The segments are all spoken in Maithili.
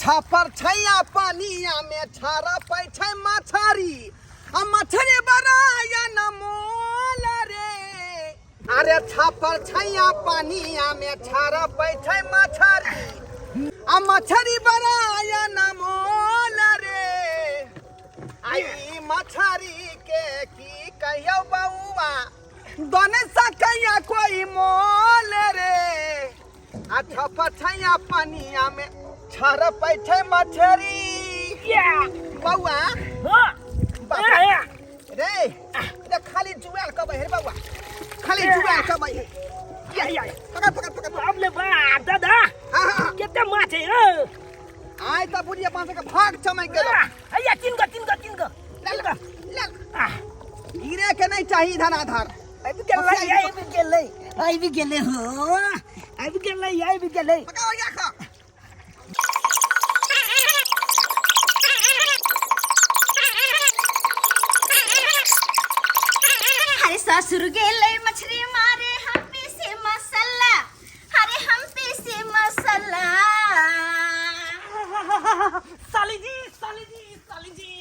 छापर छैया पानिया में छारा पै छै मछरी आ मछरी बड़ाया न मोल रे। अरे छापर छैया पानिया में छारा पै छै मछरी आ मछरी बड़ाया न मोल रे। आई मछरी के की कहियो बउआ बन सकैया कोई मोल रे। आ छापर छैया पानिया में छारा पै छै मछरी। बउआ रे रे खाली जुआल कबै हे बउआ, खाली जुआल कबै हे। पकड़ पकड़ पकड़। बाप रे बाप दादा, हाँ। कितना माछ है हो। आइ त बुझिए पाँच के भाग चमक गेलो। हैया तीन गो तीन गो तीन गो ले ले ले, गिरे के नहीं चाहिए धनाधर। आबि गेलै आबि गेलै आबि गेलै हो, आबि गेलै आबि गेलै। पकाओ या खा। अरे ससुर गेलै मछली मारे, हम पीसे मसाला। अरे हम पीसे मसाला। साली जी साली जी साली जी,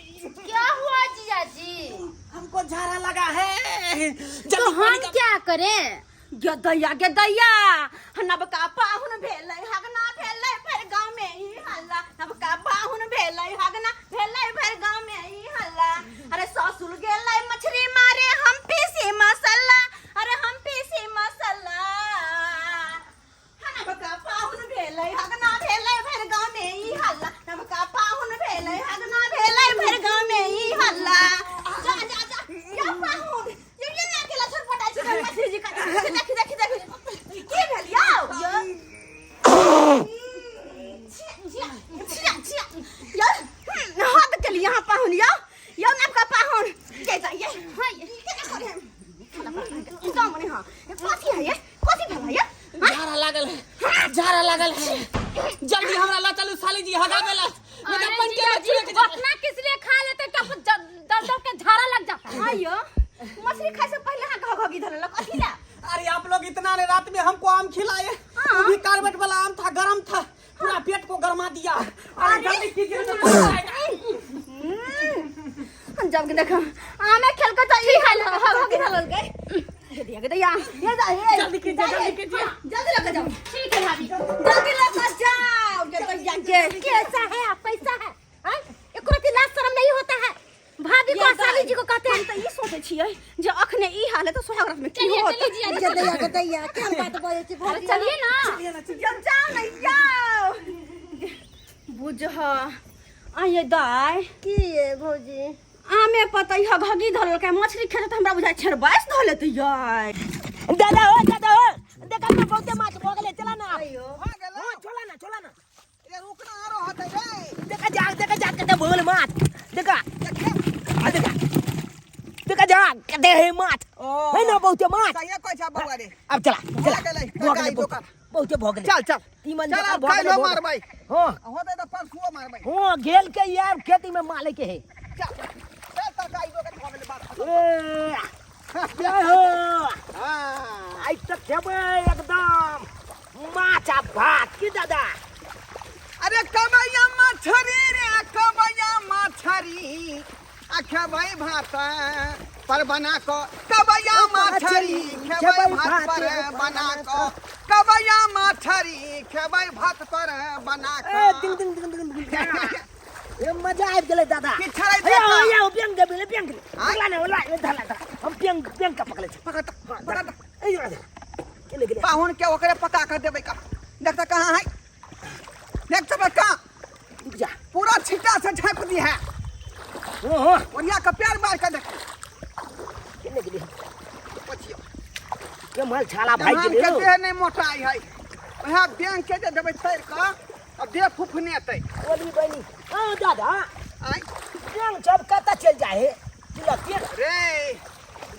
क्या हुआ जीजा जी? हमको झाड़ा लगा है। तो हम क्या करें? गे दैया गे दैया, नबका पाहुन भेलै हगना भेलै भरि गाँव में ई हल्ला। नबका पाहुन भेलै हगना भेलै भरि गाँव में ई हल्ला। अरे ससुर गेलै मछली मारे, हम पीसी मसाला। अरे हम पीसी मसाला। नबका पाहुन भेलै हगना भेलै भरि गाँव में ई हल्ला। नबका पाहुन भेलै हगना भेलै भरि गाँव में ई हल्ला। जा जा जा या पाहुन, ये ये ना केला छटपटाइ छै मछली जी का। देखि देखि देखि की भेल यौ? छिया छिया छिया यौ, हद केली यहाँ पाहुन यौ। यौ नबका पाहुन के जाइए। हां केना करे गाँव में? हां कथी है ये? कथी भेल है ये? झाड़ा लागल है, झाड़ा लागल है। जल्दी हमरा ला चलू साली जी हगाबे ला। नहीं तो अरे पंचे जीजा में जी, चुए के जेबै। उतना किस लिए खा लेते कि अपन दब दब के झाड़ा लग जाता है। आइयो मछली खाए से पहले हाँ घ घगी धरल कथी ला? अरे आप लोग इतना ने रात में हमको आम खिलाए, वो भी कार्बेट वाला आम था, गरम था, पूरा पेट को गरमा दिया। अरे जल्दी कीजिए नहीं तो कोई आएगा। जब के देखो आमे खेल के तो ई हाल घगी धरल गए। ये दिया के दिया ये जा ये जल्दी कीजिए, जल्दी कीजिए। जल्दी लग जाओ। ठीक है भाभी, जल्दी लग जाओ। ये तो या के कैसा है आप, कैसा है? हाँ? एको रत्ती लाज शर्म नहीं होता है भाभी को, साली जी को कहते हम हैं। तो ई सोचे छियै जे अखने ई हाल है तो सोहागरात में की चलिए होत? चलिए जीजा जी, गे दैया गे दैया, क्या बात बजै छी अरे भाभी? चलिए ना। जब जाओ ना जाओ बुझ आइए दाय। की ये भौजी? आमे पतई ह घगी धरल के मछली खेते त हमरा बुझाइ छेर बाइस धऽ लेतै यै। दादा हो दादा हो, देखा ना बहुते माछ भऽ गेलै, चला ना। आइयो भऽ गेलै। हाँ चला ना चला ना। रे रुकना आरो होतै रे। देखा जा देखा जा कते भोल माछ देखा। आ देखा देखा जा कते है माछ है ना बहुते माछ। सहिए कहै छै बउआ रे। अब चला चला। भऽ गेलै, भऽ गेलै, गाय दोकान। बहुते भऽ गेलै। चल चल तीमन चल, जकाँ आब भऽ गेलै, काल्हिओ भऽ गेलै। मारबै। हाँ होतै तऽ परसुओ मारबै। हाँ गेल के यार खेती में माले के है। चल चल तरकारी दोकान भऽ गेलै बात खतम। ए, जय हो। हाँ। आइ तऽ खेबै एकदम माछ आ भात की दादा? अरे कबैया मछरी रे कबैया मछरी आ खेबै भात पर बना क। कबैया मछरी खेबै भात पर बना क। कबैया मछरी खेबै भात पर बना ए क। दिंग दिंग दिंग दिंग दिंग, ए मजा आबि गेलै दादा। की छड़ै ए देखा। ओ पेंग देबै पेंग आँय? पकड़ा ने ओला ए धला धला हम पेंग पेंग के पकड़े छी। पकड़ त, पकड़ त। ए यो केने गेलै? पाहुन के ओकरे पका के देबै का। देख त कहाँ है, देख त कहाँ। रुक जा, पूरा छिट्टा से झाँप दी है। हो हो ओरिया के प्यार मार के देख। केने गेलै? पछियो के माल छाला भाई धान गेलै के रौ। देह नहीं मोटाई है, वएह बैंक के जे देबै तैर के अब देह फुफनेतै। बोली बनी ओ दादा। आँय? पेंग सब कतऽ चलि जाइ है तिलक रे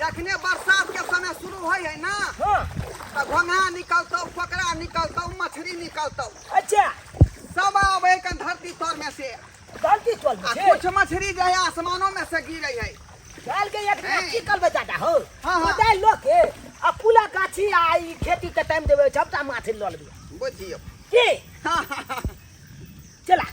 जखने बरसात के समय शुरू होइ है ना, हाँ, तऽ घोंघा निकलतौ, कोकरा निकलतौ, मछली निकलतौ। अच्छा। सब आबै के धरती तर में से। धरती तर में आ से? कुछ मछली जे है आसमानों में से गिरे है। चल के एक हैं। की करबै दादा हो? हाँ, हाँ। बताइ लोक के आ पुला गाछी आ ई खेती के टाइम देबै सबटा माछ लऽ लेबै। बुझियौ की? हाँ, हाँ, हाँ। चला।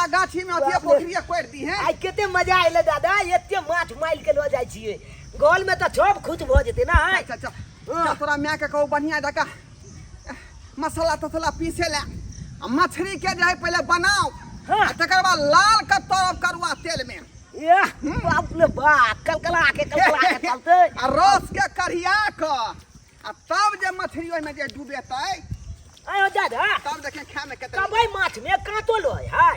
पूरा गाछी में अथिए पोखरिए कोड़ि दी है। आइ कते मजा एलै दादा, एते माछ मारि के लऽ जाइ छियै, गल में तऽ सब खुश भऽ जेतै ना। अच्छा अच्छा, चल तोरा माय के कहू बढ़िया जकाँ मसाला तसला पीसे ले, आ मछली के जे है पहिले बनाओ। हाँ। आ तकर बाद लाल के तरब करुआ तेल में। एह बाप रे बाप, कलकला के चलतै। आ रस के कढ़िया के आ तब जे मछली ओहिमे जे डूबेतै। आयो दादा, तब देखे खाय में कते। कबै माछ में कांटो लय है?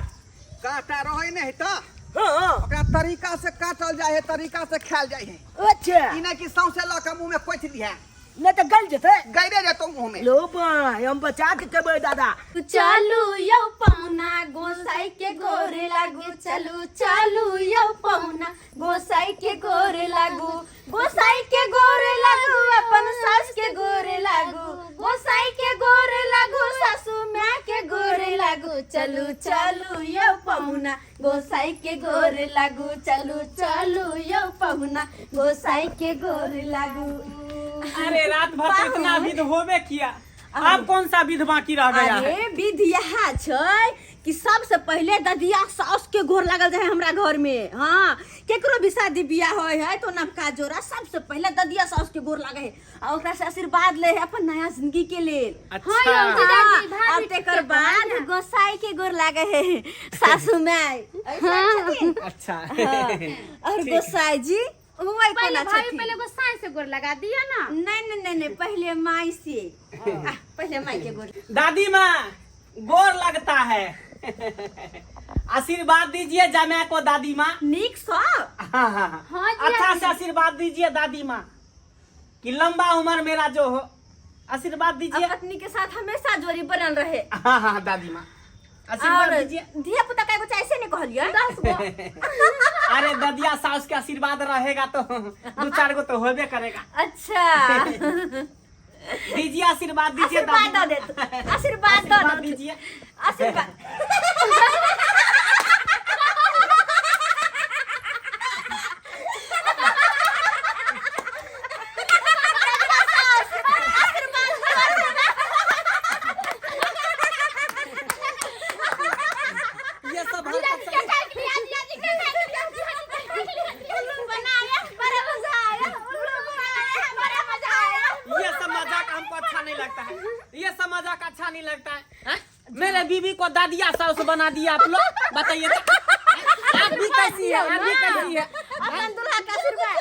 कांटा रहै नहि तऽ। हाँ। ओकरा तरीका से काटल जाइ है, तरीका से खायल जाइ है। अच्छा। ई नहि कि सौंसे लऽ के मुँह में कोचि दिहे। नहि तऽ गल जेतै। गैरे जेतौ मुँह में। लो बाय, हम बचा के खेबै दादा। चलू यौ पौना गोसाई के गोर लागू, चलू चलू यौ पौना गोसाई के गोर लागू, गोसाई के गोर लागू, अपन सास के गोर लागू, गोसाई के गोर लागू, सासू माय के गोर लागू, चलू चलू यौ पौना गोसाई के गोर लागू, चलू चलू यौ पौना गोसाई के गोर लागू। अरे रात भर तो इतना विध होबे किया, अब कौन सा विध बाकी रह गया है? अरे विध यह छै कि सबसे पहले ददिया सास के गोर लागल रहे हमरा घर में। हाँ, केकरो भी शादी बियाह होय है तो नवका जोड़ा सबसे पहले ददिया सास के गोर लागे है आ ओकरा से आशीर्वाद ले है अपन नया जिंदगी के लेल। अच्छा। हाँ, जीजाजी, भाभी अब के तेकर बाद गोसाई के गोर लागे है सासू माय। हाँ। अच्छा। हाँ। और गोसाई जी हुआ पहले कोना भाभी छथिन? पहले गोसाई से गोर लगा दिया ना। नहीं नहीं नहीं नहीं, पहले माई से। पहले माई के गोर। दादी माँ गोर लगता है, आशीर्वाद दीजिए जमाई को दादी माँ। नीक सब। हाँ, हाँ, हाँ। हाँ जी, अच्छा से आशीर्वाद दीजिए दादी माँ कि लंबा उम्र मेरा जो हो, आशीर्वाद दीजिए। पत्नी के साथ हमेशा जोड़ी बनल रहे। हाँ हाँ दादी माँ आशीर्वाद और दीजिए। धिया पुता का एगो ऐसे नहीं कहलिए। 10 गो। अरे ददिया सास के आशीर्वाद रहेगा तो दो चार गो तो होबे करेगा। अच्छा। दीजिए आशीर्वाद दीजिए, आशीर्वाद दादी दे दे, आशीर्वाद दे आशीर्वाद दे, दीजिए। आशीर्वाद। ये सब हरकत से- उल्लू बनाया बड़ा मजा आया, उल्लू बनाया बड़ा मजा आया। ये सब मजाक हमको अच्छा नहीं लगता है, ये सब मजाक अच्छा नहीं लगता है। हैं? मेरे बीवी को दादिया सास बना दिया आप लोग, बताइए तो। आप भी कैसी है, आप भी कैसी है? अपन दूल्हा का आशीर्वाद।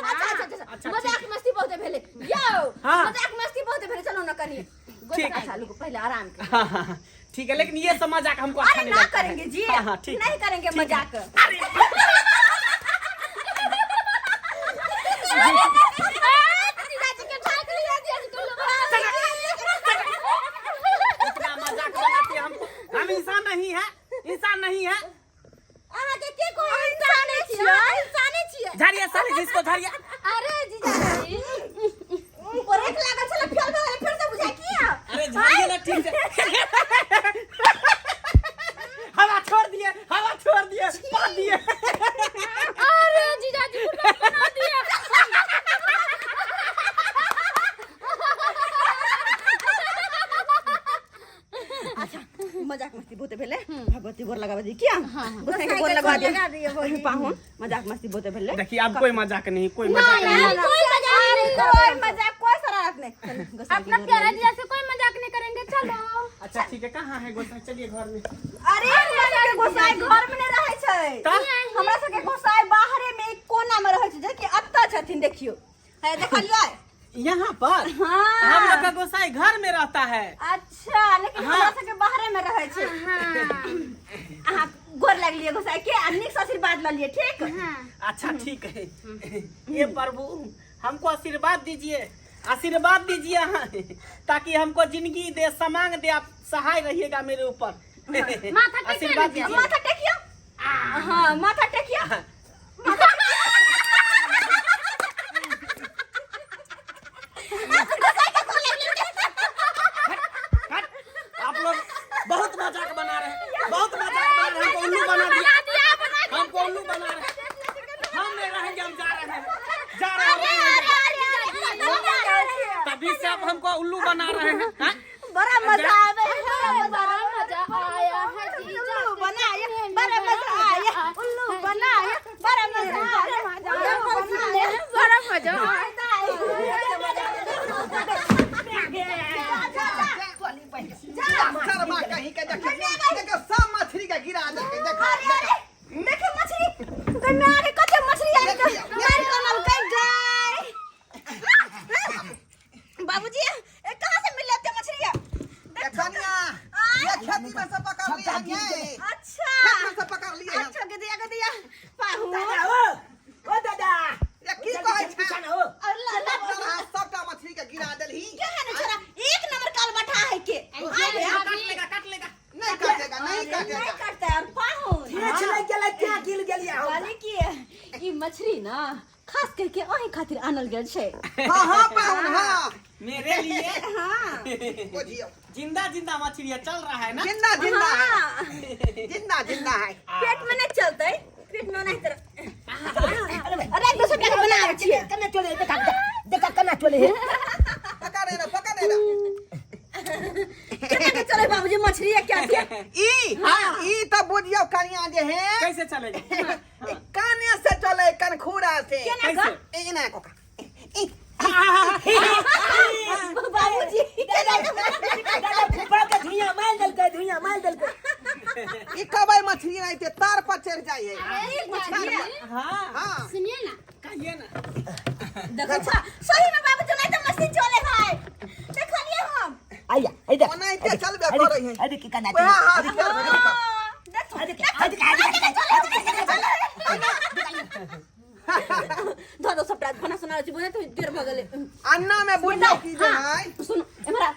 अच्छा अच्छा अच्छा, मजाक मस्ती बहुत भेले यौ। हाँ। मजाक मस्ती बहुत भेले, चलो ना कनी ठीक है। अच्छा लोग पहले आराम करो। हाँ, हाँ, हाँ, ठीक है, लेकिन ये सब मजाक हमको अच्छा अरे नहीं ना लगता है। करेंगे जी। हाँ, हाँ, ठीक है। नहीं करेंगे मजाक। इतना मजाक बनाते हैं हमको, हम इंसान नहीं है, इंसान नहीं है। अहाँके के कोई इंसाने छियै, इंसाने छियै। झाड़िए साले जिसको झाड़िए। अरे जीजाजी ब्रेक लागल छलै फेल भऽ गेलै, फेर से बुझाइ किया? अरे झाड़िए ना ठीक से। हवा छोड़ दिए, हवा छोड़ दिए, पाट दिए। अरे जीजाजी कुछ बना दिए। अच्छा मजाक मस्ती बहुते भेलै, भगवती गोर लगाबै दी किया? गोसाई के गोर लगवा दिए पाहुन, मजाक मस्ती बहुते भेलै। देखिए अब कोई मजाक नहीं, कोई मजाक नहीं। कोई मजाक नहीं, कोई मजाक कोई शरारत नहीं। चलो, गोसाई के अपना गोर प्यारा लगा। जीजा से कोई मजाक नहीं करेंगे, चलो। अच्छा ठीक है, कहाँ है गोसाई? चलिए घर में। अरे हमरा सबके गोसाई घर में नहीं रहै छै, तऽ? हमरा सबके गोसाई बाहरे में एक कोना में रहै छै, जे कि अतऽ छथिन, देखियौ है, देखलियै यहाँ पर? हाँ। हम लोग का गोसाई घर में रहता है। अच्छा, लेकिन हाँ। हमरा सबके बाहरे में रहै छै। अहाँ गोर लगलियै गोसाई के आ नीक से आशीर्वाद लऽ लियै, ठीक? अच्छा ठीक है। ये प्रभु हमको आशीर्वाद दीजिए, आशीर्वाद दीजिए हाँ, ताकि हमको जिंदगी दे, समांग दे, आप सहाय रहिएगा मेरे ऊपर। माथा टेकिए आशीर्वाद ना। दीजिए। माथा टेकियो। हाँ माथा टेकियो। हट, आप लोग बहुत मजाक बना रहे हैं, बहुत मजाक बना रहे हैं, हमको उल्लू बना दिया, हमको उल्लू बना रहे हैं। हम नहीं रहेंगे, हम जा रहे हैं, जा रहे हैं। तभी से आप हमको उल्लू बना रहे हैं, हाँ? बड़ा मजा आवे है, बड़ा के देखियो, देखियो सब मछली के गिरा देलकै। देखो अरे अरे, देखियो मछली गई में आगे, कते मछली आगे देखियो, मार कर गई गई। बाबूजी, ए कहां से मिल लेते मछली? कनिया, ये खेती में से पकड़ लिए हैं ये। अच्छा, खेत में से पकड़ लिए हैं। अच्छा, गदिया गदिया पाहु। दादा हो, ओ दादा। ये की कहै छै? हो। अल्लाह अल्लाह। सबटा मछली के गिरा देलही। क्या है ना छोरा, एक नंबर काल बैठा है के काट लेगा, काट लेगा। नहीं काटेगा, नहीं काटेगा। नहीं काटता है। और पाहु, ठेछ लग गेलै, क्या गिर गेलियै हम? कहली कि ई मछली ना खास करके अही खातिर आनल गेल छै। हाँ हाँ पाहुन, हाँ। मेरे लिए? हाँ। बुझियो, जिंदा जिंदा मछली है, चल रहा है ना? जिंदा जिंदा है। हाँ। जिंदा जिंदा है। पेट में नहीं चलते, पेट में नहीं तरह। अरे, एक दूसरे के बनावे छियै। कना चले, देखा देखा कना चले हे। पकड़े ना, पकड़े ना। केना के चले बाबूजी मछली है क्या के? ई ई तो बुझियो कनिया जे है। कैसे चलेगा? ई काने से चले, कनखुरा से। केना? कैसे? ई ना कोका। बाबूजी, केना के? दादा, फूफा के धुइयां मार देलकै, धुइयां मार देलकै। ई कबई मछली नहीं थे, तार पर चढ़ जाइए। मछली? हाँ। हाँ। सुनिए ना। कहिए ना। देखो छा, सही में बाबूजी नहीं तो मछली चले है, देखलिए हम। आइया, इधर। ओनाहिते चलबे करै है। अरे की कना वएह चले? हाथ चलबे। देखो। अरे अरे अरे। धो दो सबटा खाना सुना छी, बुझे तो देर भ गेलै। अन्ना में बुझियो की जे है। सुन, एमरा।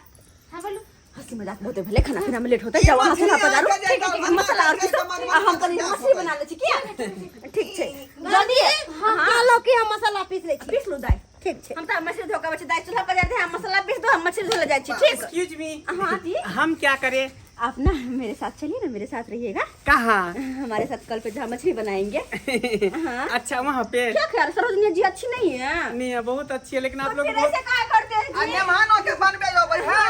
हाँ, बोलू। हंसी मजाक बहुत भेलै, खाना पीना में लेट होता। ई जाओ अहाँ मछली सुना पधारू। आके ठीक है, जाए। मसाला और किसो आ, हम कनी मछली बना लै छी। किया ठीक छै, जल्दी। हाँ, कहलहुँ कि हम मसाला पीस लै छी। पीस लू दाइ। ठीक छै। हम तऽ मछली धोका बच्चे दाइ, चूल्हा पर जाते हैं, मसाला पीस दो, हम मछली धोले जाइ छी, ठीक? Excuse me. हाँ जी। हम क्या करें? आप ना मेरे साथ चलिए ना, मेरे साथ रहिएगा। कहाँ? हमारे साथ कल पे जहाँ मछली बनाएंगे। हाँ। अच्छा, वहाँ पे। क्या ख्याल, सरोजनी जी अच्छी नहीं है? नहीं है, बहुत अच्छी है, लेकिन आप तो लोग फिर बहुत ऐसे काहे करते हैं आ जी? मेहमानो के बनबे अबै है।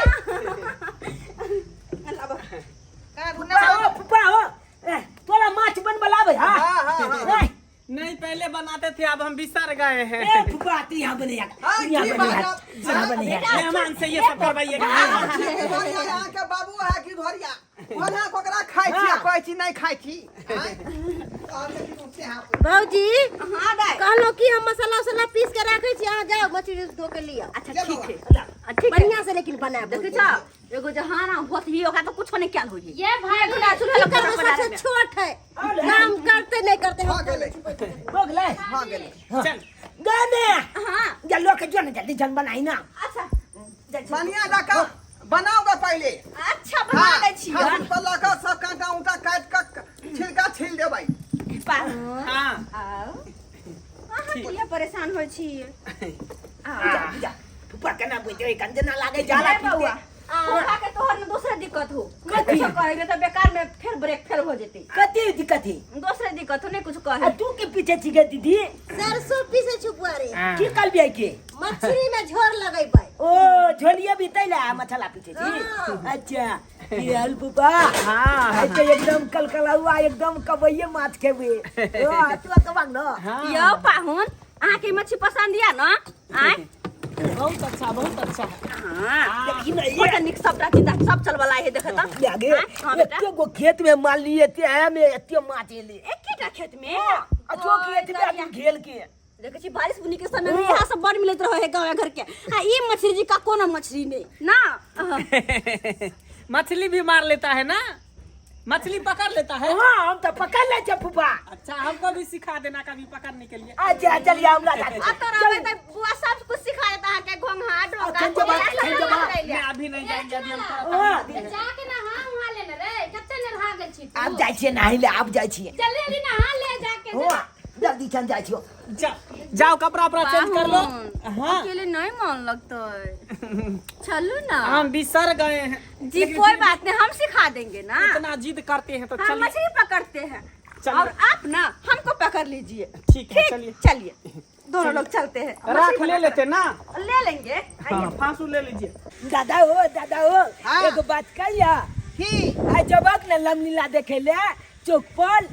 फूफा हो, फूफा हो, ए, तोरा माछ बनबे लाबै? हाँ। हाँ, हाँ, हाँ। ए, नहीं, पहले बनाते थे, अब हम बिसर गए हैं। ए फूफा, तू यहाँ बने यार। हाँ, तू यहाँ की बने यार। बात? यहाँ बने यार। मेहमान से ये सब करवाइएगा। घरिया, यहाँ के बाबू है कि घरिया ओना ओकरा खाइ छी आ कहै छी नहि खाइ छी। आँय? तहन देखी ऊँचे हाथ। भौजी। हाँ दाइ। कहलहुँ कि हम मसाला उसाला पीस के राखै छी, अहाँ जाउ मछली धो के लिअ। अच्छा, ले ठीक है। बौआ। ठीक है। बढ़िया से लेकिन बनायब। देखै छ, एगो जहाना होत ही, ओकरा तो कुछो नहीं कैल होई। ये भाई। चूल्हा चूल्हा एकर लग में बना सबसे रहे। छोट है, काम करते नहीं करते हम। भऽ गेलै। हो गेलै। भऽ गेलै। चल गे में। हाँ। जा लोग के जो ना जल्दी जन बनाई ना। अच्छा, जाइ छी। बढ़िया जकाँ बनाओगे पहिले। अच्छा, बना दै छी। हाँ, पर लऽ कऽ सब काँटा ऊँटा काटि कऽ छिलका छील देबै। पाहुन। हाँ। आउ, अहाँ किया परेशान होइ छी? जा जा, फूफा केना बुझै कंजना लागे जाला। ए बौआ, फूफा के तोहर में दोसर दिक्कत हो। नहीं कुछो कहेंगे तो बेकार में फिर ब्रेक फेल हो जेते। कथी दिक्कत है? दोसरे दिक्कत हो, नहीं कुछ आ कहे। तू के पीछे छी गे दीदी? सरसों पीसे छुपवा रे। की कहलियै के? मछली में झोर लगेबै। ओ झोलिया भी तैला मछला पीछे छी। अच्छा, ये हल फूफा। हाँ। आइ तो एकदम कलकलौआ, एकदम कबैये माछ खेबे। ओ तू तो मांग न। यौ पाहुन, अहाँके मच्छी पसंद या न? आय। बहुत अच्छा, बहुत अच्छा है। हाँ। देखी न। बड़ नीक, सबटा जिंदा सब चलवला है, देखत। आगे। हाँ बेटा। एते गो खेत में माल लिए ते है में एते माछ एले। एकेटा खेत में? अचो खेत में आदमी घेल के। देखै छी, बारिश बुनी के समय में यहाँ सब बड़ मिलैत रहे है गाँव घर के, आ ई मछली जी का कोनो मछली नहीं ना। मछली भी मार लेता है ना? मछली पकड़ लेता है? हाँ, हम तो पकड़ ले छे फूफा। अच्छा, हमको भी सिखा देना कभी पकड़ने के लिए। अच्छा, चलिए हमरा साथ। आ तोरा में त बुआ सब कुछ सिखा देता है के घोंघा डोका। अखन जबा, अखन जबा। मैं अभी नहीं जाएंगे, अभी हम थोड़ा हाँ। जाके नहा उहा ले रे, कते नहा गेल छी तू? आब जाइ छियै नहाय ले, आब जाइ छियै। जल्दी जल्दी नहा ले जाके। हाँ, जल्दी चल जाइ छियो। जा, जाओ, कपड़ा उपड़ा चेंज कर लो। हाँ। अकेले नहीं मन लगता है, चलो ना। हम बिसर गए हैं। जी, कोई बात नहीं, हम सिखा देंगे ना। इतना जिद करते हैं तो हम चलिए। मछली पकड़ते हैं चलिए। और आप ना हमको पकड़ लीजिए। ठीक है, चलिए। चलिए, दोनों लोग चलते हैं। राख ले लेते ना। ले लेंगे। हाँ, फांसू ले लीजिए। दादा हो, दादा हो। हाँ। एगो बात कहिया? की? आइ जबक ने लमलीला देखे ले चौक पर।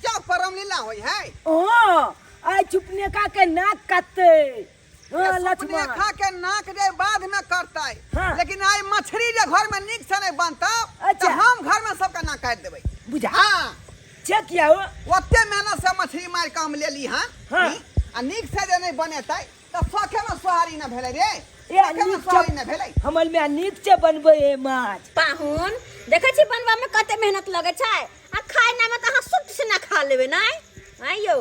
चौक पर रामलीला होइ है? हाँ, आइ चुपने का के नाक काटते। हाँ, लक्ष्मण। खा के नाक जे बाद में करतै। हाँ। लेकिन आई मछली जे घर में नीक से नहीं बनता अच्छा। तो हम घर में सबका नाक काट देबै। बुझा। हाँ। चेक किया हो? ओते मेहनत से मछली मार के हम लेली। हाँ। हाँ। आ नीक से जे नहीं बनेतै तऽ शौखे में सोहारी न भेलै रे। ए, शौखे में नीक सोहारी न भेलै। हमर में नीक से बनबै है माछ। पाहुन देखै छी बनबा में कते मेहनत लगै छै आ खाय ना में तऽ अहाँ सुट से ना खा लेबै नै। आँय यौ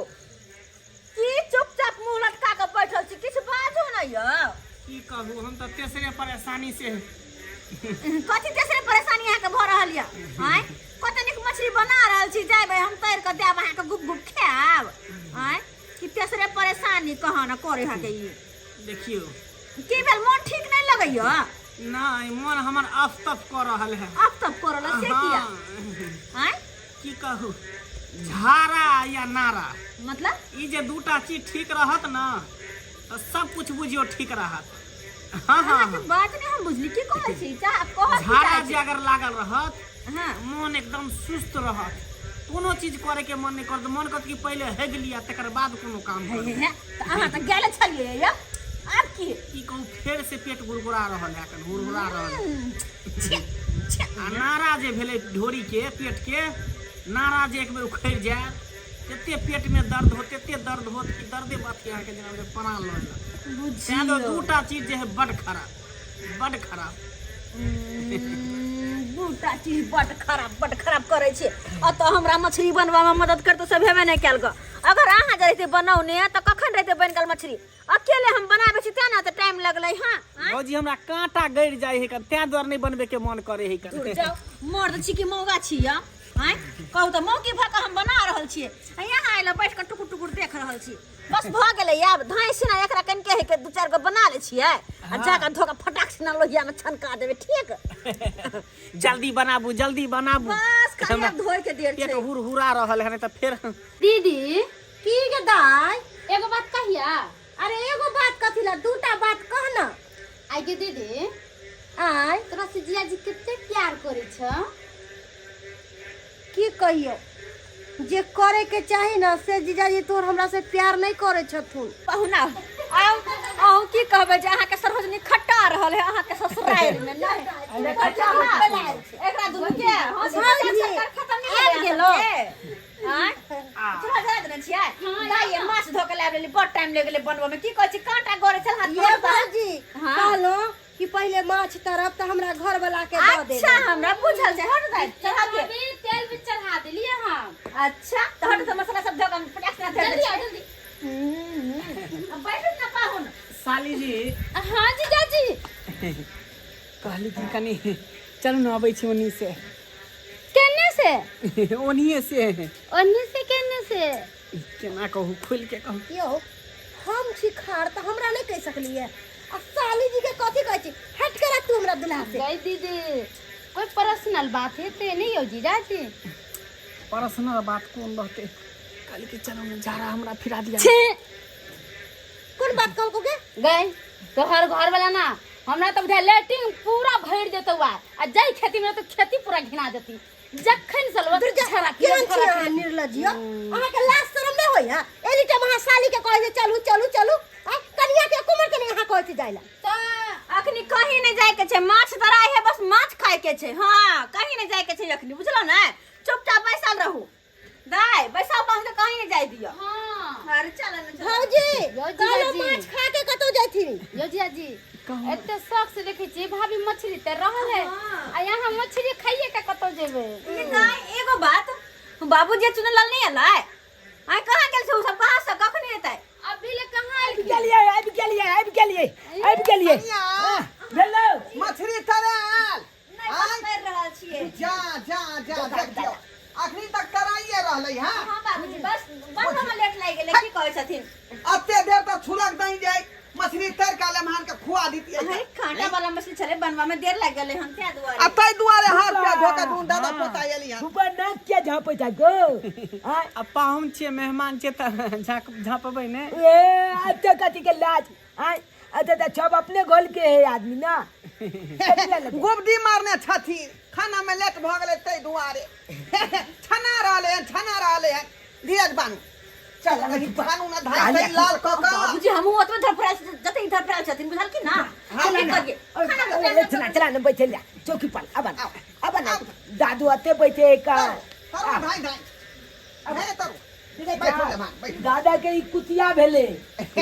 की चुपचाप मुंह लटका के बैठल छी, किछु बाजू ना यौ। की कहू, हम तऽ तेसरे परेशानी से। कथी तेसरे परेशानी अहाँके भऽ रहल यऽ? आँय, कते नीक मछली बना रहल छी, जायबै हम तैर कऽ देब अहाँके, गुप गुप खायब। आँय, की तेसरे परेशानी कहाँ न करे अहाँके ई? देखियौ की भेल, मन ठीक नहि लगैया? नहि, मन हमर अफ तफ कऽ रहल है। अफ तफ कऽ रहल से किया? हाँ। आँय, की कहू, झाड़ा या नारा। मतलब? ई जे दूटा चीज ठीक रहत ना तऽ सब कुछ बुझियौ ठीक रहत। हाँ हाँ। अहाँके बात नहि हम बुझली, की कहै छी? चाह कहऽ की झाड़ा चाहै जे छी? अगर लागल रहत, हाँ, मन एकदम सुस्त रहत, कोनो चीज करे के मन नहीं करत, मन करत कि पहले हेग लिया तकर बाद कोनो काम हे करू। हे हे, तऽ अहाँ तऽ गेले छलियै यौ, आब की? की कहू, फेर से पेट गुड़गुड़ा रहल है, एखन हुड़हुड़ा रहल है। छे छे। आ नारा जे भेलै ढोरी के पेट के नारा जे एक बेर उखड़ि जाय तते पेट में दर्द हो, तते दर्द होत कि दर्दे बात अहाँके जेना बुझाय प्राण लऽ लेलक। तें दुआरे बुझियौ दूटा चीज जे है बड खराब, बड खराब। दूटा चीज बड खराब, बड खराब करै छै। अतऽ हमरा मछली बनबामे मदद करतौ सब हेबे नहि कयल गऽ। अगर अहाँ जे रहितै बनौने तऽ कखन रहितै बनि गेल मछली? अकेले हम बनाबै छी तें ने तऽ टाइम लगलै। हँ आँय? भौजी, हमरा कांटा गड़ि जाइ है तें दुआरे नहि बनबे के मन करे है। दूर जाउ, मर्द छी कि मौगा छी यौ? आँय कहू तऽ, मौकी भऽ कऽ हम बना रहल छियै आ यहाँ आयल बैठ कऽ टुकुर टुकुर देख रहल छी। बस भऽ गेलै, आब धाँइ सिना एकरा कनिके है के दू चारि गो बना लै छियै आ जाकऽ धो कऽ फटाक सिना लोहियामे छनका देबै। ठीक, जल्दी बनाबू, जल्दी बनाबू। बस खाली आब धोए के देर पेट छै। हुरहुरा रहल है, नहीं तऽ फेर। दीदी। की गे दाई? एगो बात कहिया? अरे एगो बात कथी ला, दूटा बात कह ना। आइ गे दीदी। आय। तोरा से जिया जी कते प्यार करे छ। की कहियो, जे करे के चाही ना से जीजाजी तोर हमरा से प्यार नहीं करे छथुन। पहुना आउ, अहूँ की कहबै जे अहाँके सरोजनी खट्टा रहल है अहाँके ससुराल में? नहि एकरा दुनू के हँसी मजाक सरकार खत्म नहि आबि भेलै गेलो। अहाँके? आँय? चूल्हा जरा देने छियै दाइ, ये माछ धो के लाबि लेली, बड़ टाइम लागि गेलै बनबऽ में। की कहै छी, काँटा गड़ै छल हाथ ये पर। भौजी। हाँ। कहलहुँ कि पहिले माछ तरब तऽ हमरा घर वाला के दऽ देब। अच्छा, हमरा बुझल छै। हट दाइ, चढ़ा दे। अभी तेल भी चढ़ा देलियै हम। अच्छा तऽ हट, तऽ मसाला सब धो के हम फटाक से धर दै जल्दी आओ छियै। जल्दी। अब बैठू ने पाहुन। साली जी। हाँ जीजाजी। कहली कि कनि चलू ने, अबै छी ओन्ही से। केने से? ओन्हिए से। ओन्ने से केने से? केना कहू, खोलि के कहू? यौ, हम छी खार तऽ हमरा नहीं कहि सकलियै आ साली जी के कथी कहै छी? हट के रख तू हमरा दुल्हा से। गई दीदी, कोई पर्सनल बात है ते नहीं यौ जीजाजी? पर्सनल बात कोन रहतै? कहली कि चलू ने, झाड़ा हमरा फिरा दिया। छे। कोन बात कहलको गे? गई तोहर घर वाला ना हमरा तऽ बुझाय लैट्रिन पूरा भरि देतौ आ जाय खेती में तो खेती पूरा घिना देती जखन सलवा। दुर्गा, केहन छी अहाँ निर्लज यौ? अहाँके लाज शरम नहि होइए? एनी टाइम अहाँ साली के कहै छै चलू चलू चलू। आँय, कनिया के कुमर के नहि अहाँ कहै छी जाइ लए। अखनी कहीं नहीं जाय के छै, माछ तराई है, बस माछ खाय के छै। हाँ, कहीं नहीं जाय के छै अखनी, बुझलो ने? चुपचाप बैसल रहू। दाइ बैसाउ, पाहुन के कहीं नहीं जाय दियौ। हाँ। अरे चल ने, चल। भौजी। यौ कहलहुँ जीजाजी। माछ खा के कतौ जाथिन? यो जीजाजी, एते शौक से देखै छियै भाभी मछली तऽ रहल है आ यहाँ मछली खाइए के कतौ जेबै? ये दाइ, एगो बात, बाबूजी चुनलाल नहीं एलै? आइ कहाँ गेल छै उ सब? कहाँ से कखनी एतै? अभी ले कहाँ आबि एलखिन? गेलियै, आबि गेलियै, आबि गेलियै, आबि गेलियै। कनिया। हाँ, भेलौ? मछली तराल? नहि, बस कर रहल छियै। जा जा जा, देखियौ अखनी तक तराइए रहलै। हाँ। हाँ बाबूजी, बस बनबऽ में लेट लागि गेलै। की कहै छथिन? अते देर तक छुलक दही जाय, मछली तर के लमहान के खुआ दितियै। अरे कांटा वाला मछली छलै, बनबा में देर लागि गेलै हन तें दुआरे। आ ताहि दुआरे हाथ पैर धो के दून दादा पोता एली हन। फूफा, नाक किया झाँपै छ गो? आँय? आ पाहुन छियै, मेहमान छियै तऽ झाँक झाँपबै ने। ए एते कथी के लाज? आँय, अच्छा तऽ सब अपने घर के है आदमी ना। गुबडी मारने छथिन, खाना में लेट भऽ गेलै ताहि दुआरे छना रहलै हन, छना रहलै हन। धीरज बानू, चल खानू ना धाई धाई लाल क क बाबूजी हमहूँ ओतबे धरफड़ायल छी जते धरफड़ायल छथिन बुझल की ना चला की ना करियै खाना के ए, चला चला ना बैठे ले चौकी पर अब ना अब ना दादू आते बैठे का तरू धाई धाई हे तरू बैठो ले मां बैठो दादा के ई कुतिया भेले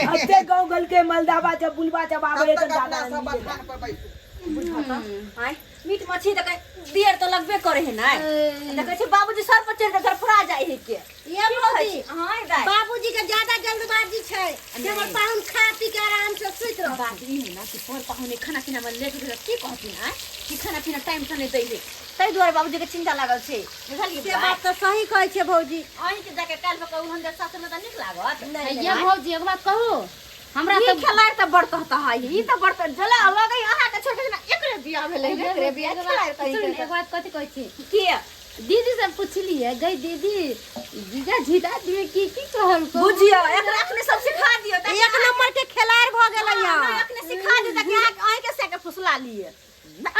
अते गांव गल के मलदाबा जब बुलबा जब आवे तब तो तक अपना दादा सब बथान पर बैठू आय मीट मछली तऽ दियर तऽ लगबे करे है ना देखै छी बाबूजी सर पर चढ़ि कऽ धरफड़ा जाइ है के ये भौजी हाँ दाइ बाबूजी के ज्यादा जल्दबाजी छै जे हमर पाहुन खा पी के आराम से सुति रहत बात ई है ना कि पर पाहुने खाना पीना में लेट भेल की कहथिन आय कि खाना पीना टाइम से नहीं दै है ताहि दुआरे बाबूजी के चिंता लागल छै बुझलियै से बात तऽ सही कहै छियै भौजी अहीं के जाके काल्हि पर कहू हम जे सासुर में तऽ नीक लागत नहीं ये भौजी एक बात कहू हमरा ई तऽ खेलाड़ तऽ बड़ कहता है ई तऽ बड़ तऽ जला लगै अहाँ के छोड़ के जेना एकरे बियाह भेलै एकरे बियाह खेलाड़ सुन, कहि एक बात कथी कहै छी के दीदी से पुछलिए गई दीदी जीजा जीजा दी की की कहल को बुझियो एकरा अखने सब सिखा दियो ताकि एक नंबर के खेलाड़ भऽ गेलै हाँ, अखने सिखा दियो ताकि अहाँ अहीं के से के फुसला लिए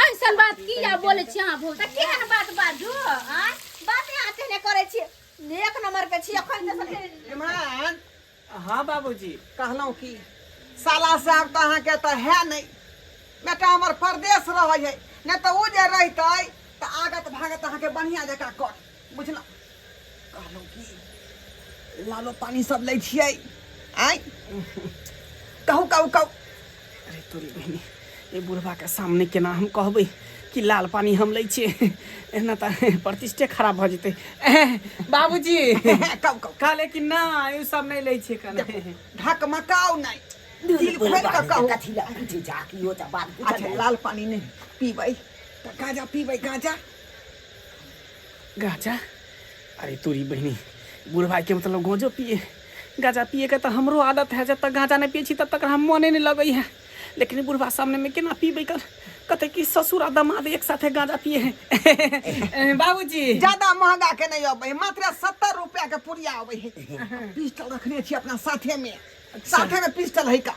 ऐसन बात किया बोले छी अहाँ भौजी तऽ केहन बात बाजू आँय बात अहाँ तेहने करै छियै एक नंबर के छी अखन तऽ सबके इमरान हाँ बाबूजी कहलहुँ की साला साहब तऽ अहाँके तऽ है नहि बेटा हमर परदेश रहै है नहि तऽ ओ जे रहितै तऽ आगत भागत अहाँके बढ़िआँ जकाँ कर बुझलहुँ कहलहुँ की लालो पानी सब लै छियै आँय कहू कहू कहू अरे तोरी बहिनी ए बुढ़बा के सामने केना हम कहबै कि लाल पानी हम लै छियै एना तऽ प्रतिष्ठे खराब भऽ जेतै बाबूजी कहू कहू कहले कि ना ई सब नहि लै छियै कने ढकमकाउ नहि दिल खोलि कऽ कहू कथी ला पूछे जा कि यो तऽ बात पूछल अच्छा लाल पानी नहि पीबै तऽ गाँजा पीबै गाँजा गाँजा अरे तोरी बहिनी बुढ़ भाई के मतलब गाँजो पिए गाँजा पिए के तऽ हमरो आदत है जब तक गाँजा नहि पिए छी तब तक हम मने नहि लगै है लेकिन बुढ़बा सामने में केना पीबै कर कहते कि ससुर आ दामाद एक साथे गाँजा पिए है बाबूजी ज्यादा महंगा के नहीं अबै है मात्र 70 रुपया के पुड़िया अबै है पिस्टल रखने छी अपना साथे में साथे में पिस्टल है का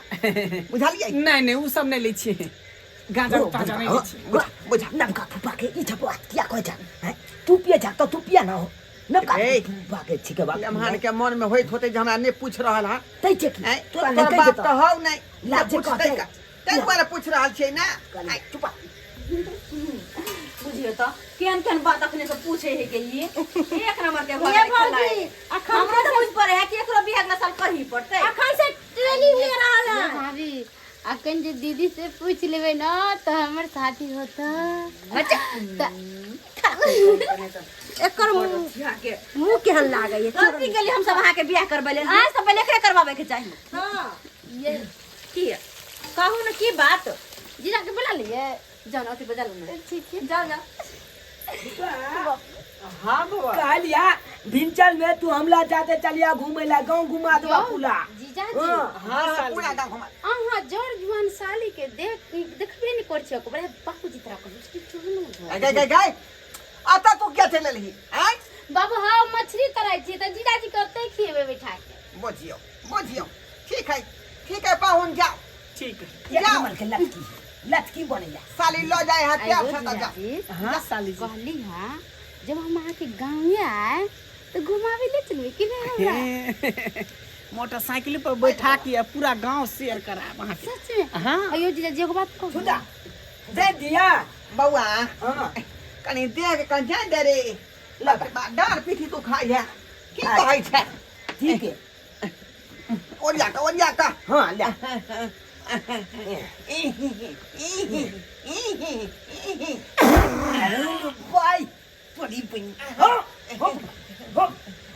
बुझलियै नहि नहि ओ सब नहि लै छियै गाँजा ताजा नहि लै छियै बुझा बुझा नबका फूफा के ई छपवा किया कहै छ हैं तू पिए छ तो तू पिया ना हो नबका ए। फूफा के छिके बाप लम्हान के मन में होइत होते जे हमरा नहि पूछ रहल हँ तै छै की आँय, तोरा नहि तोहर कहि बाप देतौ तऽ हौ नहि लाज तऽ पूछतै कहतै। का ताहि दुआरे पूछि रहल छियै ने कहली, चुप बुझियो तऽ केहन केहन बात अखने से पूछे है के ई एक नंबर के भऽ ये गेलै भौजी खेलाइ। अखन हमरो तऽ बुझ पड़े है कि एकरो बियाह अगला साल करही पड़तै अखन से ट्रेनिंग ले रहल है भाभी अखन जे दीदी से पूछ लेबै ना तऽ हमर शादी होता एकर के मुंह केहन लागै है गलती के लिए हम सब अहाँ के बियाह करबै लेल अहाँ सब पहिले एकरे करवाबै के चाही हां ये की कहू ने की बात जीजा के बुला लिए जाओ ना अथी बजा लू ना ठीक छै जाओ जाओ हाँ बौआ कहलिया भिनचल में तू हमला जाते चलिया घूमे ला गांव घुमा देबा पूरा जीजा जी हाँ। हाँ साली पूरा गाँव घुमा अहाँ जर जुआन साली के देख देखबे नहीं कर छियै ओकरा बाबूजी तोरा कहै छै चुनू गए गए गए अतः तू क्या चलि एलही आँय बाबू हाँ मछली तराइ छी तऽ जीजाजी के ओतै खिएबै बैठा के बुझियौ बुझियौ ठीक है ठीक है पाहुन जाओ ठीक है एक नंबर के लटकी लटकी बनैया साली लऽ जाए है प्यार आइयो से तऽ जाओ जीजाजी हाँ साली जी कहली हाँ जब हम अहाँके गाँवे आए तऽ घुमाबै ले चलबै कि नहीं हमरा मोटरसाइकिल पर बैठा के आ पूरा गांव शेयर कराब अहाँके सच में हाँ अयो जीजाजी एगो बात कहू छुदा दे दिया बौआ हाँ कनी देख कऽ जाय दे रे लगा। डाँड़ पीठी दुखाइ है की कहै छै ठीक है ओरिया कऽ ओरिया कऽ हाँ ले अरे भाई तोरी बहिन हो हो हो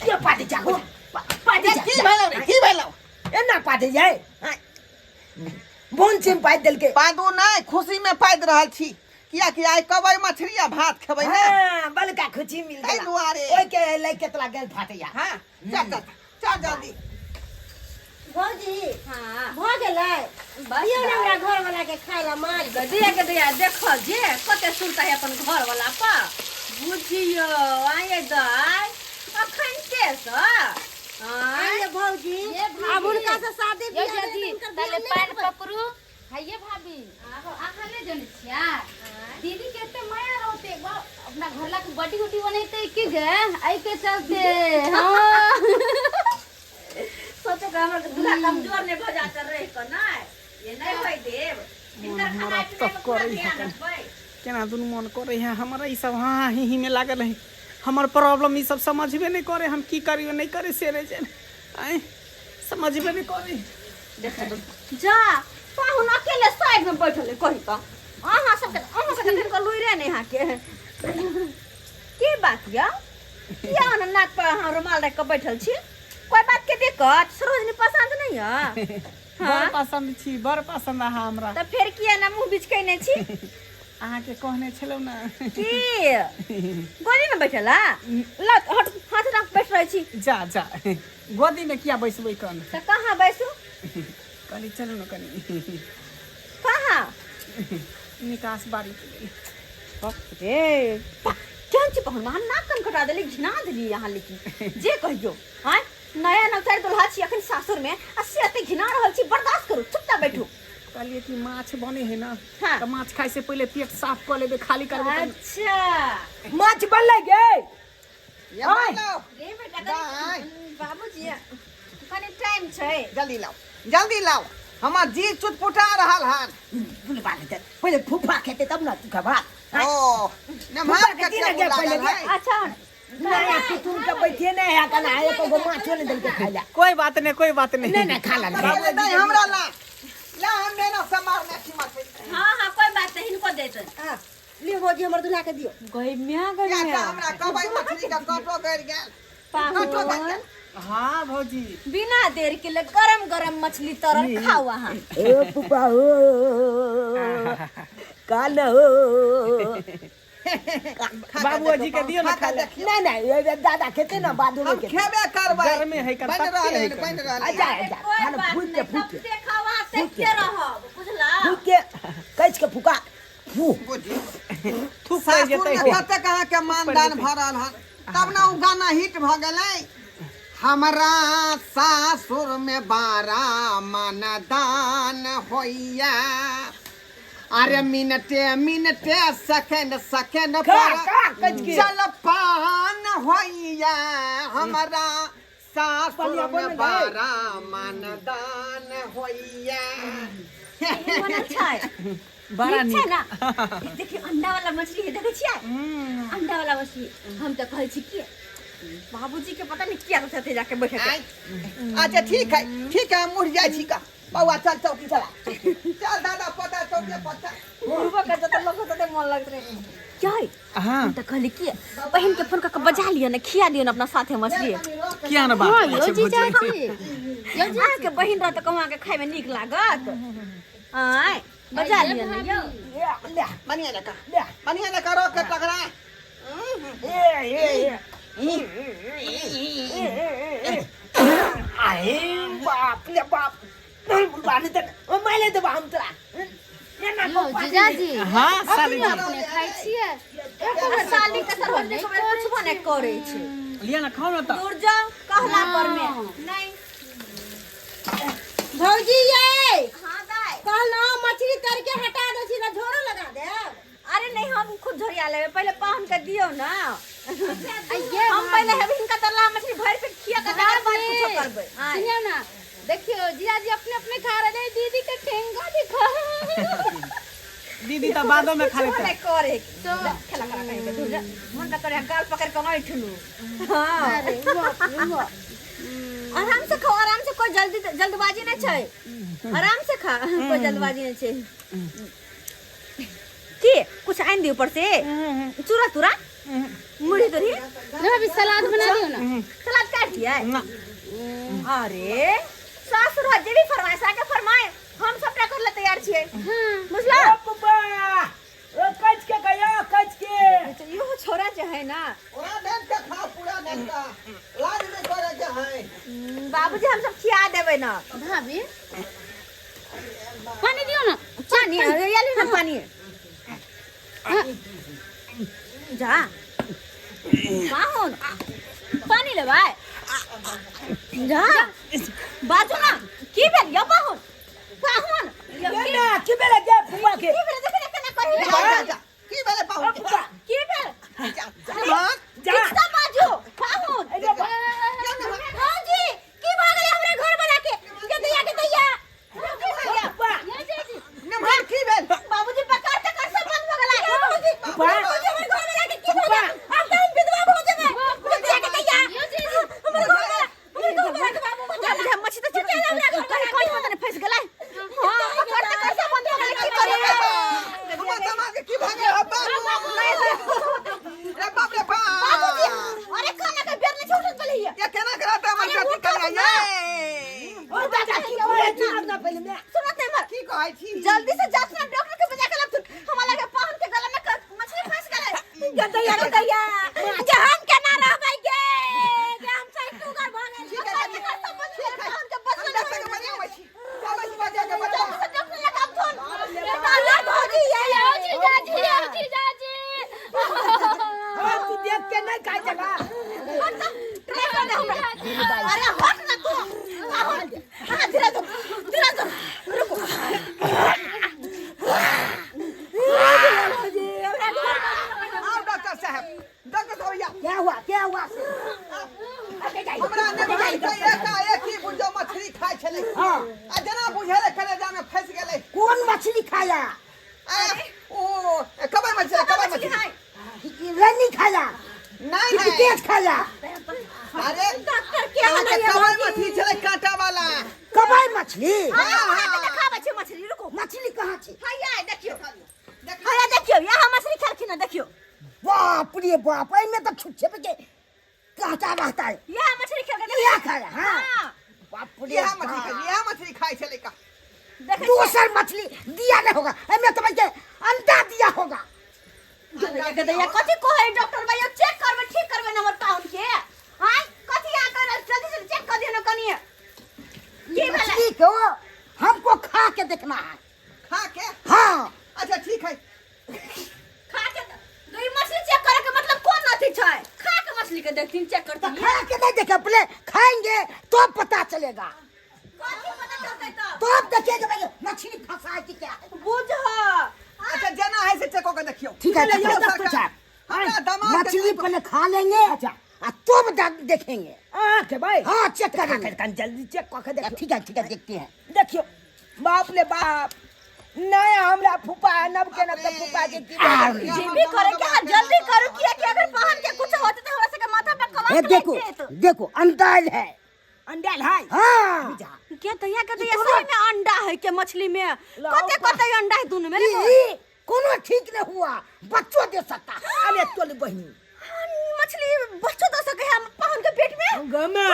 के पाटे जा हो पाटे जा की भेलौ रे की भेलौ एना पाटे जाए बोन चिम पाइ देलके पादू नहि खुशी में पादि रहल छी कियाकि आइ कबै मछली आ भात खेबै ने हाँ बलका खुशी मिल ताहि गेला दुआरे ओइ के लइ केतला गेल फाटैया हाँ चल चल चल जल्दी भौजी हाँ भऽ गेलै बस दियौ ने हमरा घर वाला के खाय ला मारि दाइ। दिया के दिया देखो जे कते सुनता है अपन घर वाला पर बुझियो आये दाइ अखन के स आँय आइए भौजी ये भाभी। आब हुनका से शादी यौ बियाह जीजाजी भेल तऽ हुनकर ताले बियाह पानि नहि करबै। पकड़ू हाइये भाभी अहाँ नहि जनै छियै दीदी के एते माया रहते अपना घर ला के बडी उडी बनेते की गे एहि के चलते हाँ सोचो कि हमर दूल्हा कमजोर नहीं भ जात रह के नहीं ये नहीं होय देव हिनकर हमरा खानाइ पिनाइ तक के पूरा करै ध्यान हकन। रखबै। केना दुनू मन करे है हमरा ई सब हाँ ही ही में लागल है हमर प्रॉब्लम ई सब समझबे नहीं करे हम की करियो नहीं करे से रे जे आय समझबे नहीं करे जा पाहुन अकेले साइड में बैठल है कही का अहाँ सबके तनिको लुइरे नहीं अहाँ के की बात या किया अहाँ नाक पर अहाँ रुमाल राखि कऽ बैठल छी कोई बात के दिक्कत सरोजनी पसंद नहीं है बड़ हाँ पसंद छी बड़ पसंद अहाँ हमरा तऽ फेर किया ना मुँह बिचकेने छी अहाँके कहने छलहुँ ने की गोदी में बैठल आ लत हट हाथ रख बैठ रहै छी जा जा गोदी में किया बैसबै कन तऽ कहाँ बैसू कनी चलू ने कनी कहाँ निकास बारी के लेल बाप रे केहन छी पहुन अहाँ नाक कान कटा देली घिना देली अहाँ लेकिन जे कहियो आँय नया नवचार दुल्हा छी अखन सासुर में आ से एते घिना रहल छी बर्दाश्त करू चुपचाप बैठू कहलिए कि माछ बने है ना हाँ। तऽ माछ खाइ से पहिले पेट साफ कऽ लेबै खाली करबै तब अच्छा माछ बनलै गे ये बनाओ। रे बेटा दाइ। कनि बाबूजी कनि टाइम छै जल्दी लाओ जल्दी लाओ हमर जी चुटपुटा रहल हन बुलबा लेतै पहिले फूफा खेतै तब ने तू खेबा ओ नमहर फूफा के के दिन टेबुल पहिले लागल है अच्छा नया कुटुम के बैठे नहीं है कना एको गो माछो नहीं देलकै खाइ ला कोई बात नहीं कोई बात नहीं नहीं नहीं खा ला पहिले दे हमरा ला ला हम मेना से मारने छी मछली हाँ हाँ कोई बात नहीं हिनको देतन हाँ लियौ भौजी हमर दुल्हा के दियौ गई म्या गई क्या म्या हमरा कबै मछली के कांटो गड़ गेल कांटो गड़ पाहुन गेल हाँ भौजी बिना देर के ले गरम गरम मछली तरल खाओ अहाँ ओ फूफा हो कान हो बाबूजी के दियो ना खा ले नहीं नहीं ये दादा खेते ना बाद में हम खेते खेबे करबै गरमे है कर, बन तत्ते रहल है है कर। बन रहल अच्छा है अच्छा कोई खाना बात फूक के नहीं फूक के तब खाओ अहाँ फूक के। देखते रहब बुझला फूक के कैच के फूका फू बुझी थूक पड़ि सासुर जेतै में कतेक अहाँके मानदान भऽ रहल हन तब ने ओ गाना हिट भऽ गेलै हमरा सासुर में बारा मानदान होइया अरे मिनटे मिनटे सेकेंड सेकेंड खा पर खा कैच के जलपान होइया हमरा सासुर बलिया में बन गए। बारा मानदान होइया बनल छै बड़ा नीक छै नीक ना ई देखियौ अंडा वाला मछली है देखै छियै अंडा वाला मछली हम तऽ कहै छी कि बाबूजी के पता नहीं किया तो जाके बैठे आँय। अच्छा ठीक है ठीक है हम उठ जाइ छी का बौआ चल चौकी चला चल दादा पता चौकी पर चल बुढ़बा के जत लोग तते मन लगत रहे क्या है हाँ हम तऽ कहली कि बहन के फोन कऽ के बजा लिअ ने खिया दियौ ने अपना साथे मछली किया ना बात हाँ यौ छै जीजा भौजी जी यौ जी अहाँके बहिन रहत तऽ कहूँ अहाँके खायमे नीक लागत आँय बजा लिअ ने यौ ले बढ़िया जकाँ ले बढ़िया जकाँ रोक के तगड़ा ए ए ए आए बाप रे बाप नहीं बुलबा नहीं तो मैं ले देबा हम तोरा ये ना यौ जीजा जी हाँ साली जी अपने खाइ छियै आ साली के सरहोज के बेर कुछबो नहि करै छै लिया ना खाओ ना तऽ दूर जाओ कहला पर में नहीं भौजी ये हाँ दाई कहलहुँ मछली तर के हटा दै छी ना झोरो लगा देब अरे नहीं हम खुद झोरिया लेबै पहिले पाहुन के दियौ ना ये हम पहिले हेबै हिनका तरला मछली भरि पेट खिया के तकर बाद कुछो करबै आँय। सुनियो ना देखियो जीजाजी अपने अपने खा रहे हैं दीदी के ठेंगा दिखा दीदी तऽ बादो में खा कुछो लेतै नहि करे तो खेला करा कहीं के दूर जा मन त करे गाल पकड़ के ऐठलू हाँ अरे बाप रे बाप। आराम से खाओ आराम से कोई जल्दी जल्दबाजी नहीं छै आराम से खा कोई जल्दबाजी नहीं छै की कुछ आनि दी ऊपर से चूरा तूरा मुढ़ी तुरही ना भाभी सलाद बना दियो ना सलाद काट दिया ना अरे सासुर जे भी फरमाइश आके फरमाए हम सबटा कर ले तैयार छियै बुझला पप्पा ओ कच के गया कच के तो इहो छोरा जे है ना पूरा डांट के खा पूरा डांट का लाज नहीं करे के है बाबूजी हम सब खिया देबै ना भाभी पानी दियो ना पानी अरे ये लो ना पानी जा पाहुन पानी लेबै जा बाजू ना की भेल यौ पाहुन पाहुन यौ ये ना की बेला जा फुआ के की भेल देख ने केना कही जा जा जा की भेलै पाहुन के? फुआ की भेल जा जा हाँ, जा किछु तऽ बाजू पाहुन ए जा भौजी की भऽ गेलै हमरा घर पहिले में सुनत नहीं मर की कहै छी जल्दी से जात ना डॉक्टर के बजा के लाबथुन हमरा लगे पाहुन के गला में मछली फंस गेलै। गदैया गदैया जे हम केना रहबै गे, जे हम सही टूगर भ गेल। ठीक है, ठीक है, सब बच गेल, पाहुन के बचल हम डॉक्टर के बजा आबै छी, चलै छी बजा के बजा। जल्दी से डॉक्टर लग आबथुन। दादा भौजी ये यौ जीजाजी, यौ जीजाजी। हाँ, तू देख के नहीं खाई जगह। हट जा, ट्राई कर दे हमरा। अरे हट ना तू। हाँ, धीरे दो, धीरे दो, रुको। आओ डॉक्टर साहब, डॉक्टर साहब या। क्या हुआ, क्या हुआ? हमरा ने भाई के एकाएक ही बुझो मछली खाइ छलै। हाँ। आ जेना बुझेलै कलेजा में फंसि गेलै। कौन मछली खाया? आ, ओ कबै मछली, कबै मछली। रनी खाया? नहीं, कि नहीं। तेज खाया? अरे डॉक्टर के अहाँके कबै मछली छलै कांटा वाला। कबै मछली? हाँ, अहाँके देखाबै छी मछली, रुको। मछली कहाँ छी? हैया देखियौ, हैया देखियौ, यहाँ मछली खेलखिन हँ, देखियौ। बाप रे बाप, एहिमे तऽ छुच्छे पे कांटा रहता है। यहाँ मछली खेल के देखियौ। यहाँ खाया, हाँ। हाँ। बाप रे यहाँ मछली बाप। खाइ, यहाँ मछली खाइ छलै का। देखै छियै। दोसर मछली दिया नहीं होगा, एहिमे तो बल्कि अंडा दिया होगा। गदैया कथी कहै डॉक्टर भैया, चेक करबै, ठीक करबै न हमर पाहुन के। आँय कथी यहाँ कर रहल? जल्दी जल्दी चेक कर दियौ न कनिये। की भेलै? मछली को हमको खा के देखना है। खा के? हाँ। अच्छा ठीक है। खा के तो ई मछली चेक करे के मतलब कोन अथी छै? खा के मछली के देखथिन, चेक करथिन। खा के नहीं देखे, पहले खाएंगे तो पता चलेगा। कथी पता चलतै तब? तो अब देखिएगा भाई मछली फंसा है कि क्या है। बुझ। अच्छा जना है से चेक करके देखियो। ठीक है, ठीक है, सरकार। डॉक्टर साहब। हमरा दिमाग के मछली पहले खा लेंगे। अच्छा। आ तब देखेंगे। हाँ, के भाई। हाँ, चेक करेंगे। कन जल्दी चेक करके देखियो। ठीक है, ठीक है, देखते हैं। देखियो, बाप रे बाप, नया हमरा फूफा नब के नब के फूफा के की आ, जे भी करे के हाथ जल्दी करू, किया कि अगर पहन के कुछ होते तो हमरा सबके माथा पर कलंक ए, लग देखो, जेत। देखो, अंडा है। अंडा है? हाँ। के दैया, के दैया, सही में अंडा है के मछली में? लाओ कते कते अंडा है दोनों में रे? ई, कोनो ठीक नहीं हुआ, बच्चों दे सकता है। अरे तोल बहिनी। हाँ, मछली बच्चों दे सके है पहन के पेट में? गमे।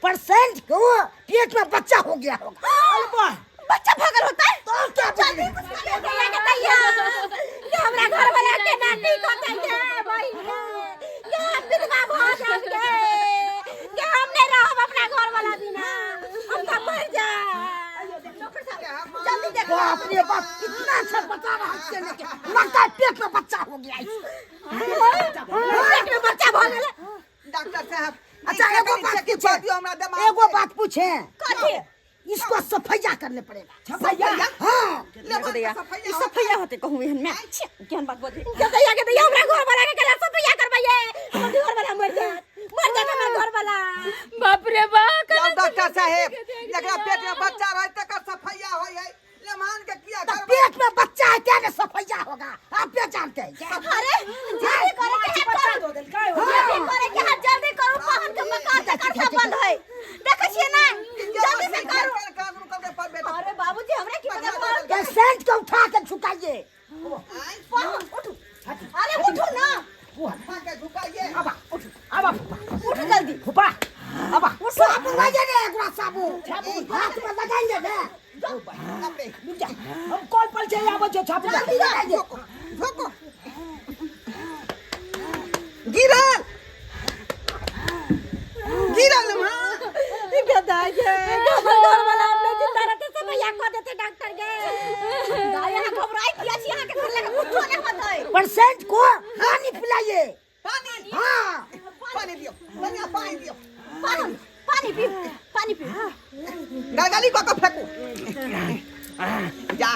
परसेंट को पेट में बच्चा हो गया होगा। अरे वाह। बच्चा भगल होता है? तो क्या जल्दी बोले? कुछ कर दे, के दैया। ये हमरा घर वाला के नाती होता है भाई। ये हम विधवा भ जाब गे। ये हम नहीं रहब अपना घर वाला बिना। हम तो मर जाए। डॉक्टर साहब, जल्दी देखो। बाप रे बाप, कितना अच्छा बता रहा है इससे लेके। लगता है पेट में बच्चा हो गया इसको। पेट में बच्चा भ गेलै। डॉक्टर साहब, अच्छा, एगो बात चेक पूछे। कर दियो हमरा दिमाग एगो के। बात पूछे। कथी? इसको सफैया करने पड़ेगा। सफैया? हाँ। ले बात दैया, सफैया ई हो। सफैया होते कहूँ एहन में। छी, केहन बात बजै। के दैया, के दैया, हमरा घर वाला के केना सफैया करबैये? हमर घर वाला मर जात। मर जात हमर घर वाला। बाप रे बाप, जाओ केना डॉक्टर साहेब, देख लिया। जकरा पेट में बच्चा रहे तकर सफैया होय है। लेमान के किया तो करबै? पेट में बच्चा है क्या ना सफैया होगा? आप क्या जानते हैं? क्या? अरे, जल्दी करे के हाथ बच्चा करू। दो देल काय हो? जल्दी करे के हाथ जल्दी करू, पहन के मकान तकर सब बंद है। देखै छियै ना? जल्दी से करू। अरे बाबूजी, हमरा की पता पहन के पेशेंट को उठा के झुकाइए। पहन, उठू। अरे उठू ना। आबा, उठू, आबा फूफा। उठू जल्दी। फूफा, आबा। साबुन लाइए ना, एक बार साबुन। हाथ में लगाइए ना। रुक जा, हम कॉल पर से आबो छो, छापू। जल्दी लगाइए। गिरल गिरल मां। गदा गे, हमर घर वाला अपने जिंदा रहते सफैया कऽ देते डॉक्टर गे। दाई, अहाँ घबराइ किया छी? अहाँके घर लगे कुछो नहि होतै। पेशेंट को पानी पिलाइए। पानी? हाँ। पानी दियो, बढ़िया पानी दियो। पानी, पानी पी, पानी पी। गलगली कऽ के फेकू। जा जा,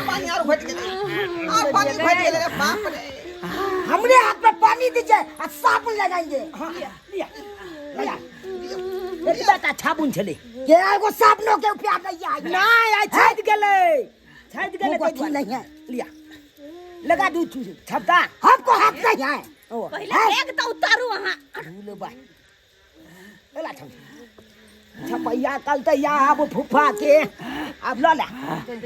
पानी आर घटि गेलै, आर पानी घटि गेलै रे बाप रे। हमरे हाथ में पानी दीजिए और साबुन लगाइए। हाँ, लिया, लिया। एतबा टा छाबुन छलै। के एगो साबुनो के उपयोग नहीं है। नहीं, आइ छाटि गेलै, छाटि गेलै। हमको ताहि अथी दुआरे। नहीं है। लिया, लगा दू छपता। हमको हाथ नहीं है। ओ, पहिले बैग तऽ उतारू अहाँ। लो बा। एला छप। छपैया कल तऽ या आब फूफा के। अब ल ला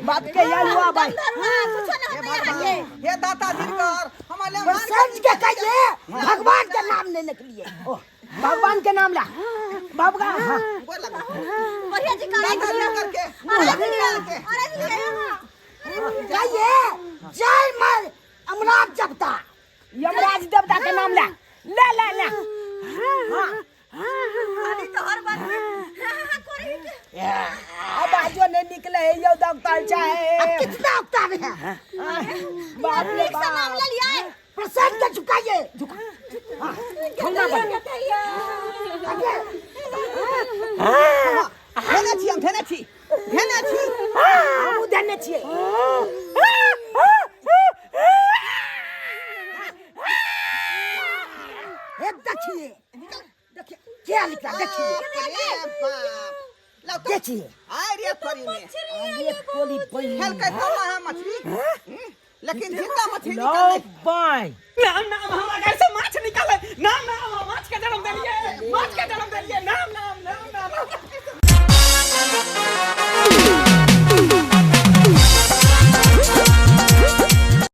बाप के यालुआ भाई। कुछो ना होतै अहाँके। हे दाता दिनकर हमर ले पर समझ के कहिए, भगवान के नाम लेने के लिए। ओ भगवान के नाम ला बाप का। हाँ। गोर लगो। बढ़िया जी करै दाता छी। दिनकर के अरे दिनकर के अरे अहाँ। कहिए जय मां अमराज देवता। यमराज देवता के नाम ला ला ला ला। हाँ। अभी तो हर बात में हाँ हाँ करे के। अब आजो नहीं निकले है यो डॉक्टर चाहे। अब कितना उकतावे है? बाप रे ठीक से नाम बाप। ले लिया है। प्रसाद के झुकाइए। झुका। हाँ, ठंडा बन। धेने छी हम, धेने छी, धेने छी। हमहूँ धेने छियै। हे देखिए देखिए क्या लिखा, देखिए। अरे बाप, लाओ तो। देखिए। आय रे तोरी में। अरे तोरी बहिन। खेलकै तो ना है मछली, लेकिन जिंदा मछली लो निकललै। बाय। ना ना, हमरा घर से माछ निकाले ना ना।